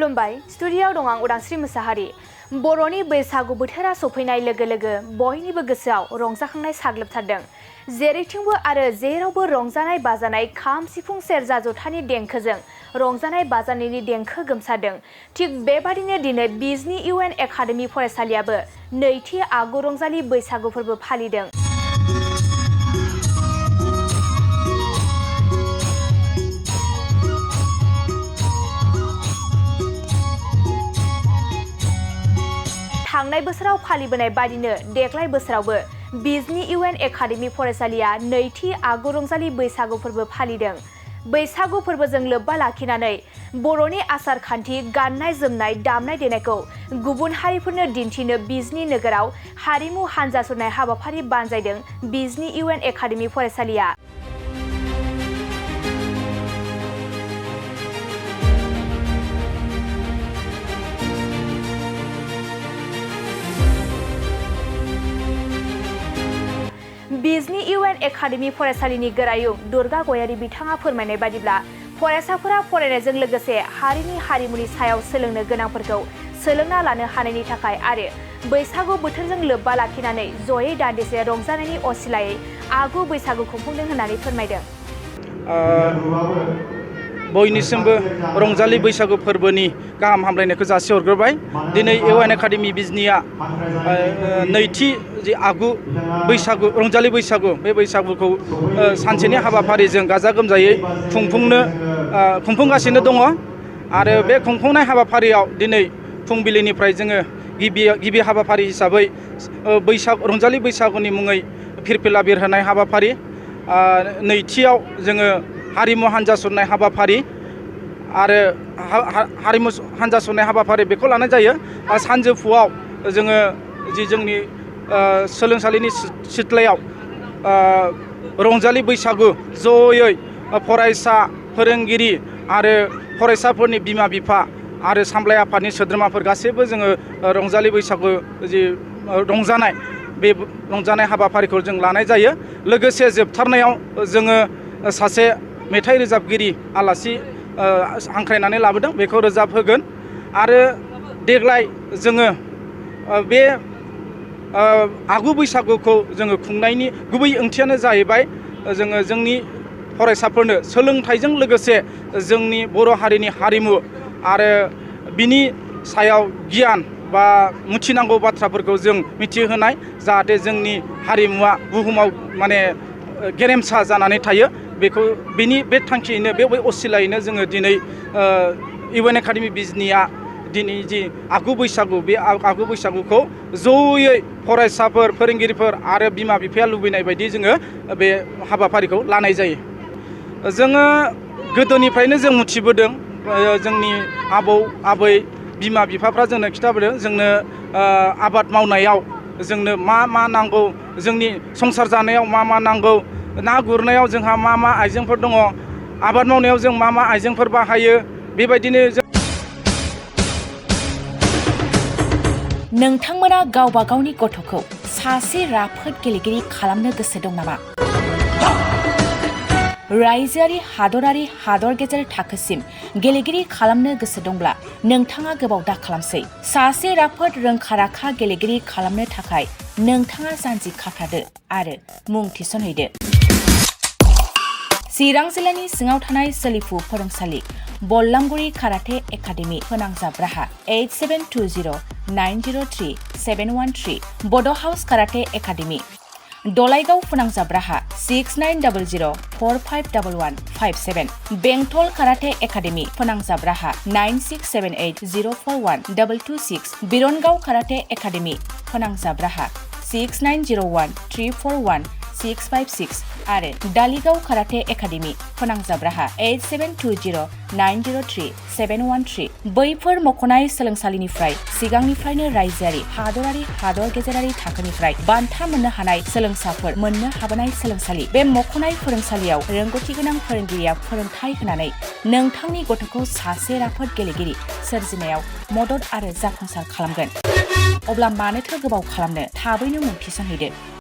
खुलुमबाय स्टुडिय'आव दं आं उदांस्रि मोसाहारि। बर'नि बैसागु बोथोरा सफैनाय लोगो लोगो बयनिबो गोसोआव रंजाखांनाय साग्लोबथारदों। जेरैथिंबो आरो जेरावबो रंजानाय बाजानाय खाम सिफुं सेरजा जथानि देंखोजों रंजानाय बाजानायनि देंखो गोमसारदों। थिग बेबादिनो दिनै बिजनी इउएन एकाडेमी फरायसालियाबो नैथि आगु रंजालि बैसागु फोरबो फालिदों। थांनाय बोसोराव फालिबोनाय बादिनो देग्लाय बोसोरावबो बिजनी इउएन एकाडेमी फरायसालिया नैथि आगु रंजालि बैसागु फोरबो फालिदों। बैसागु फोरबोजों लोब्बा लाखिनानै बर'नि आसार खान्थि गाननाय जोमनाय दामनाय देनायखौ गुबुन हारिफोरनो दिन्थिनो बिजनी नोगोराव हारिमु हानजा सुरनाय हाबाफारि बानजायदों बिजनी इउएन एकाडेमी फरायसालिया। बिजनी इउएन एकाडेमी फरायसालिनि गोरायुं दुर्गा गयारी बिथाङा फोरमायनाय बादिब्ला फरायसाफोरा फरायनायजों लोगोसे हारिमुनि सायाव सोलोंनो गोनांफोरखौ सोलोंना लानो हानायनि थाखाय आरो बैसागु बोथोरजों लोब्बा लाखिनानै जयै दान्दिसे रंजानायनि असिलायै आगु बैसागु खुंफुंदों होननानै फोरमायदों। बयनिसिमबो रंजालि बैसागु फोरबोनि गाहाम हामलायनायखौ जासिहरग्रोबाय। दिनै इउएन एकाडेमी बिजनीया नैथि जि आगु बैसागु रंजालि बैसागु बे बैसागुखौ सानसेनि हाबाफारिजों गाजा गोमजायै खुंफुंगासिनो दङ आरो बे खुंफुंनाय हाबाफारियाव दिनै फुंबिलिनिफ्राय जोङो गिबि हाबाफारि हिसाबै रंजालि बैसागुनि मुङै फिरफिला बिरहोनाय हाबाफारि, नैथियाव जोङो हारिमु हानजा सुरनाय हाबाफारि आरो हारिमु हानजा सुरनाय हाबाफारि बेखौ लानाय जायो। सानजौफुआव जोङो जि जोंनि सोलोंसालिनि सिथ्लायाव रंजालि बैसागु जयै फरायसा फोरोंगिरि आरो फरायसाफोरनि बिमा बिफा आरो सामलाय आफादनि सोद्रोमाफोर गासैबो जोङो रंजालि बैसागु जि रंजानाय बे रंजानाय हाबाफारिखौ जों लानाय जायो। लोगोसे जोबथारनायाव जोङो सासे मेथाइ रोजाबगिरि आलासि हांख्रायनानै लाबोदों, बेखौ रोजाब होगोन। आरो देग्लाय जोङो बे आगु बैसागुखौ जोङो खुंनायनि गुबै ओंथियानो जाहैबाय जोङो जोंनि फरायसाफोरनो सोलोंथाइजों लोगोसे जोंनि बर' हारिनि हारिमु आरो बिनि सायाव गियान बा मिथिनांगौ बाथ्राफोरखौ जों मिथिहोनाय, जाहाथे जोंनि हारिमुवा बुहुमाव माने गेरेमसा जानानै थायो। बे थांखियैनो बे असिलायैनो जोङो दिनै इउएन एकाडेमी बिजनीया दिनै जि आगु बैसागु बे आगु बैसागुखौ जयै फरायसाफोर फोरोंगिरिफोर आरो बिमा बिफाया लुबैनाय बायदि जोङो बे हाबाफारिखौ लानाय जायो। जोङो गोदोनिफ्रायनो जों मिथिबोदों, जोंनि आबौ आबै बिमा बिफाफ्रा जोंनो खिथाबोदों, जोंनो आबाद मावनायाव जोंनो मा नांगौ, जोंनि संसार जानायाव मा नांगौ, ना गुरनायाव जोंहा मा आइजेंफोर दङ, आबाद मावनायाव जों मा आइजेंफोर बाहायो। बेबायदिनो नोंथांमोना गावबा गावनि गथ'खौ सासे राफोद गेलेगिरि खालामनो गोसो दं नामा? रायजोआरि हादरारि हादर गेजेर थाखोसिम गेलेगिरि खालामनो गोसो दंब्ला नोंथाङा गोबाव दा खालामसै। सासे राफोद रोंखा राखा गेलेगिरि खालामनो थाखाय नोंथाङा जानजि खाफ्रादो आरो मुं थिसनहैदो। चिरां जिल्लानि सिङाव थानाय सोलिफु फोरोंसालि बल्लामगुरि काराटे एकाडेमी फोनांजाब राहा 8720903713 बड' हाउस काराटे एकाडेमी दलाइगाव फोनांजाब राहा 6900451157 बेंटल काराटे एकाडेमी फोनांजाब राहा 9678041226 बिरनगाव काराटे एकाडेमी फोनांजाब राहा 6901341656 आरो दालिगाव काराटे एकाडेमी फोनांजाब राहा 8720903713। बैफोर मख'नाय सोलोंसालिनिफ्राय सिगांनिफ्रायनो रायजोआरि हादरारि हादर गेजेरारि थाखोनिफ्राय बान्था मोननो हानाय सोलोंसाफोर मोननो हाबोनाय सोलोंसालि। बे मख'नाय फोरोंसालियाव रोंगौथि गोनां फोरोंगिरिया फोरोंथाय होनानै नोंथांनि गथ'खौ सासे राफोद गेलेगिरि सोरजिनायाव मदद आरो जाफुंसार खालामगोन। अब्ला मानोथो गोबाव खालामनो, थाबैनो मुं थिसनहैदो।